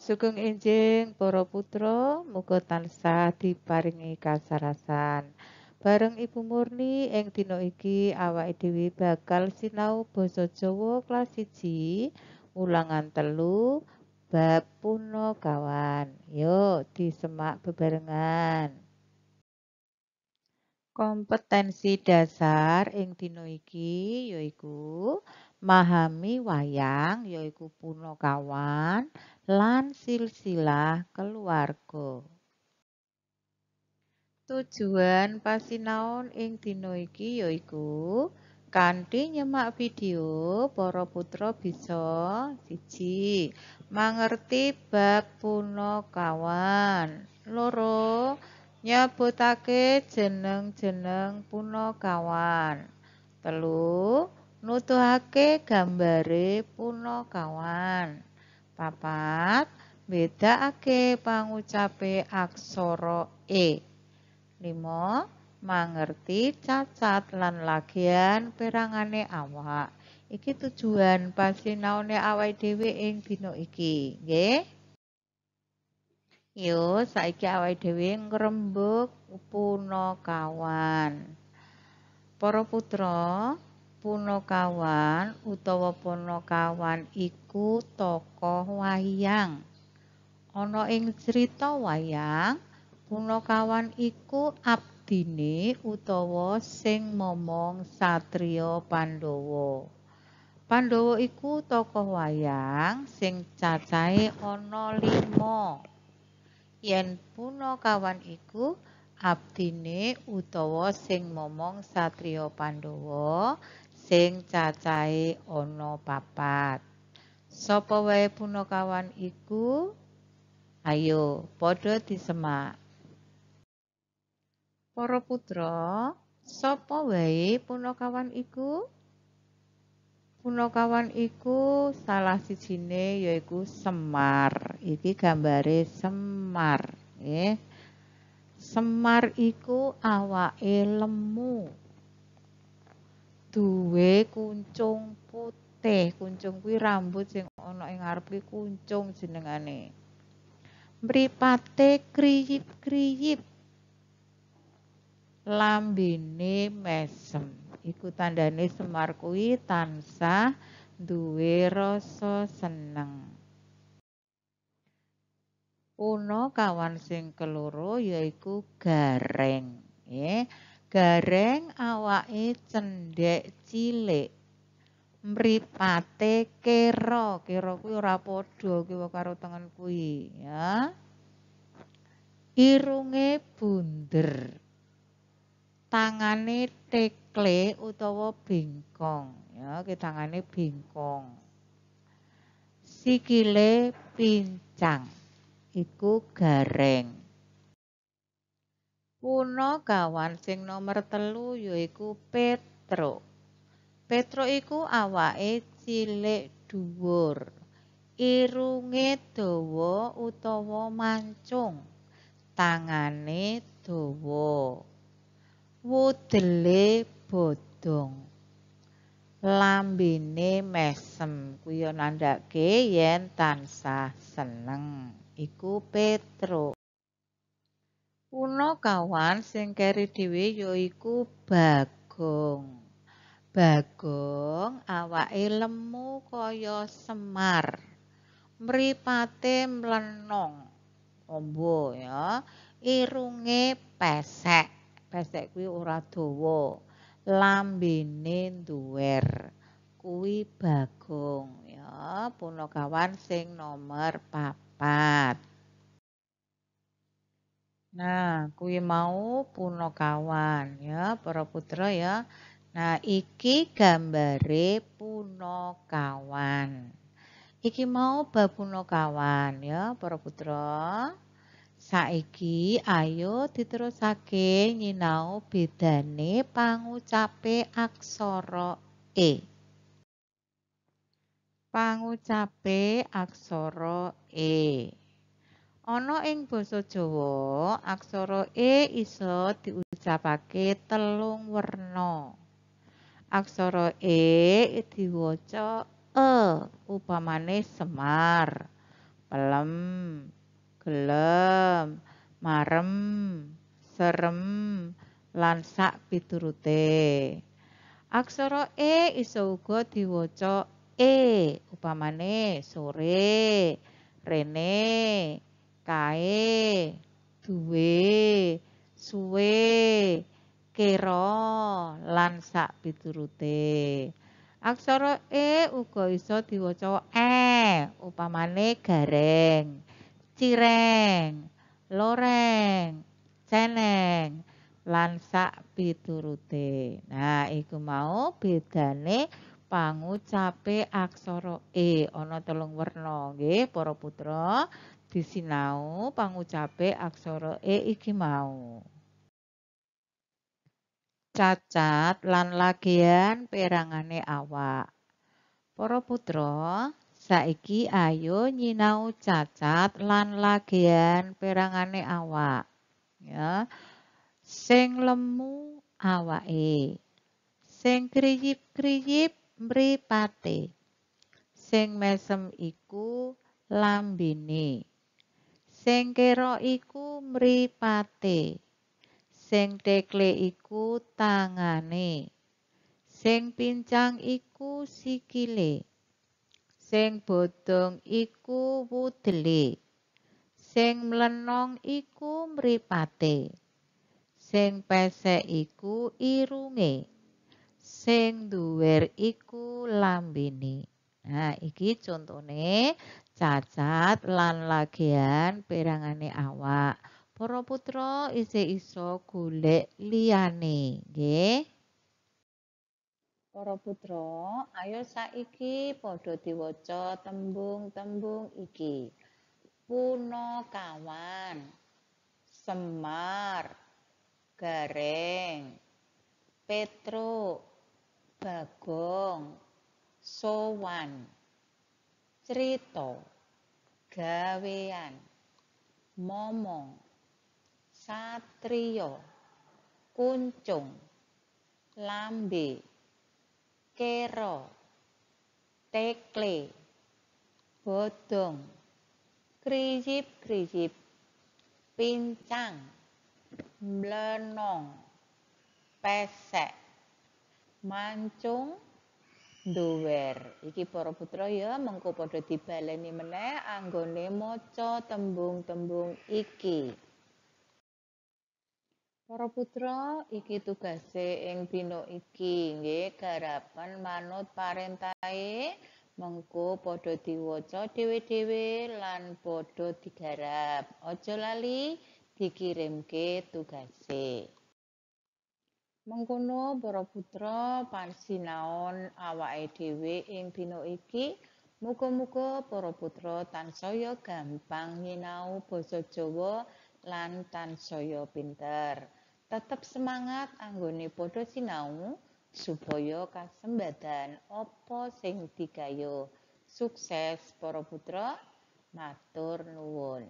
Sugeng enjing para putra, muga tansah diparingi kasarasan. Bareng Ibu Murni ing dina iki awake dhewe bakal sinau basa Jawa kelas 1 ulangan 3 bab punakawan. Yo disemak bebarengan. Kompetensi dasar ing dina iki yaiku mahami wayang yaiku punakawan lan silsilah keluarga. Tujuan pasinaon ing dina iki yaiku kanthi nyemak video para putra bisa 1. Mangerti bab punakawan. 2. Nyebutake jeneng-jeneng punakawan. 3. Nuduhake gambare punakawan. 4. Bedakake pangucape aksara E. 5. Mangerti cacat lan lagian perangane awak. Iki tujuan pasinaone awake dhewe ing dina iki, nggih. Yo, saiki awake dhewe ngrembug punakawan. Para putra, punakawan utawa panakawan iku tokoh wayang. Ana ing crita wayang, punakawan iku abdine utawa sing momong satriya Pandhawa. Pandhawa iku tokoh wayang sing cacahe ana 5. Yen punakawan iku abdine utawa sing momong satriya Pandhawa sing cacahe ana 4. Sapa wae punakawan iku? Ayo padha disemak. Para putra, sapa wae punakawan iku? Punakawan iku salah sijine yaiku Semar. Iki gambare Semar, nggih. Semar iku awake lemu. Duwe kuncung putih. Kuncung kuwi rambut sing ana ing ngarep kuwi kuncung jenengane. Mripate kriyip-kriyip. Lambene mesem. Iku tandane Semar kuwi tansah duwe rasa seneng. Punakawan sing keloro yaiku Gareng, nggih. Gareng awake cendhek cilik. Mripate kera, kera kuwi ora padha kiwa karo tengen kuwi, ya. Irunge bunder. Tangane tekle utawa bengkong, ya, ki tangane bengkong. Sikile pincang. Iku Gareng. Punakawan sing nomer 3 yaiku Petruk. Petruk iku awake cilik dhuwur. Irunge dawa utawa mancung. Tangane dawa. Wudele bodhong. Lambene mesem. Kuwi ya nandhake yen tansah seneng. Iku Petruk. Punakawan sing keri dhewe yaiku Bagong. Bagong awake lemu kaya Semar. Mripate mlenong. Ombo ya. Irunge pesek. Pesek kuwi ora dawa. Lambene nduwer. Kuwi Bagong ya, punakawan sing nomer 4. Nah, kuwi mau punakawan ya, para putra ya. Nah, iki gambare punakawan. Iki mau bab punakawan ya, para putra. Saiki ayo diterusake nyinau bedane pangucape aksara E. Pangucape aksara E. Ana ing basa Jawa, aksara E iso diucapake 3 werna. Aksara E diwaca E, upamane Semar. Pelem, gelem, marem, serem, lan sak piturute. Aksara E iso uga diwaca E, upamane sore, rene, kae, duwe, suwe, kera, lan sak piturute. Aksara E uga iso diwaca E, upamane gareng, cireng, loreng, ceneng, lan sak piturute. Nah, iku mau bedane pangucape aksara E ana 3 werna nggih para putra, disinau pangucape aksara E iki mau. Cacat lan lagian perangane awak. Para putra, saiki ayo nyinau cacat lan lagian perangane awak. Ya. Sing lemu awake, sing kriyip-kriyip mripate, sing mesem iku lambene, sing kera iku mripate, sing tekle iku tangane, sing pincang iku sikile, sing bodong iku wudele, sing mlenong iku mripate, sing pesek iku irunge, sing duwer iku lambene. Nah, iki contone cacat lan lagian perangane awak. Para putra isih iso golek liyane, nggih. Para putra, ayo saiki padha diwaca tembung-tembung iki. Punakawan, Semar, Gareng, Petruk, Bagong, Sowan, Crita, Gawean, Momong, Satriya, Kuncung, Lambe, Kera, Tekle, Bodong, Kriyip-kriyip, Pincang, Mlenong, Pesek, Mancung, Nduwer. Iki para putra ya, mengko padha dibaleni meneh anggone maca tembung-tembung iki. Para putra, iki tugase ing dina iki nggih, garapan manut parentahe, mengko padha diwaca dhewe-dhewe lan padha digarap. Aja lali dikirimke tugase. Mengkono para putra parsinaon awake dhewe ing dina iki. Muga-muga para putra tansaya gampang nyinau basa Jawa lan tansaya pinter. Tetep semangat anggone padha sinau supaya kasembadan apa sing digayuh. Sukses para putra, matur nuwun.